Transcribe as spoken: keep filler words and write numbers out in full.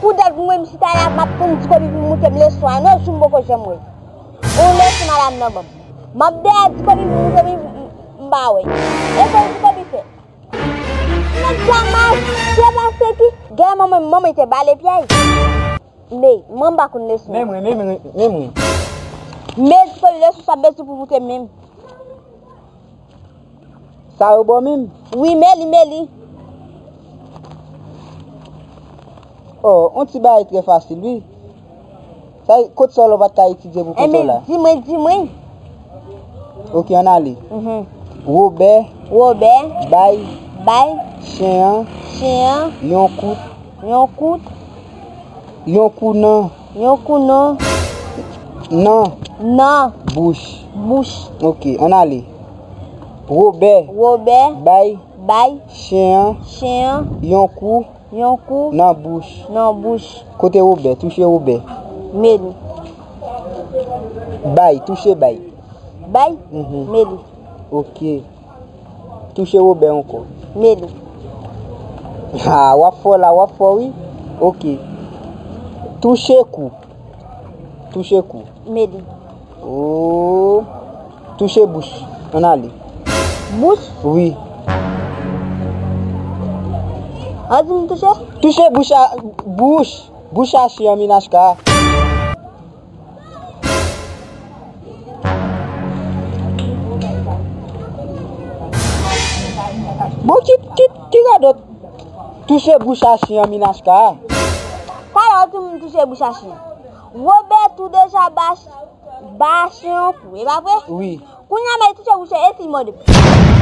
Poutèt mwen, m chita la, m ap tann Tikobi vin moute m leson a. Non, jou m poko janm wè. Yon leson madanm nan ban m. M ap dèyè Tikobi vin moute m, m, m pa wè. E sa Tikobi fè? Nèg sa mache pase ki? Gen manman, manman te bale pyè. Men, mwen m pa konn leson. Men mwen, men mwen, men mwen. Men Tikobi leson sa bezwen pou moute menm. Sa yo bon menm? Wi, men li, men li. Oh, yon ti bagay trè fasil, wi. Sa, kot sa w la w pa t ka etidye pou kont w la? Enben, di mwen, di mwen. Ok, ann ale. Mhm. Wobè. Wobè. Bay. Bay. Chen an. Chen an. Yon kout. Yon kout. Yon kou nan. Yon kou nan. Nan. Nan. Bouch. Bouch. Ok, ann ale. Wobè. Wobè. Bay. Bay. Chen an. Chen an. Yon kou. Yon kou. Nan bouch. Nan bouch. Kote Wobè? Touche Wobè. Men li. Bay. Touche bay. Bay? Mhm. Men li. Ok. Touche Wobè ankò. Men li. Ha, w ap fò la, w ap fò wi. Ok. Touche kou. Touche kou. Men li. Oh. Touche bouch. Ann ale. Bouch? Wi. An di m touche? Touche bouch a, bouch. Bouch a chen an, Minachka. Bon, ki, ki, ki radòt touche bouch a chen an, Minachka? Talè w di m touche bouch a chen an. Wobè tou deja ba, ba chen an kou, e pa vre? Wi. Kounye a, men touche bouch a, e si l mòde m?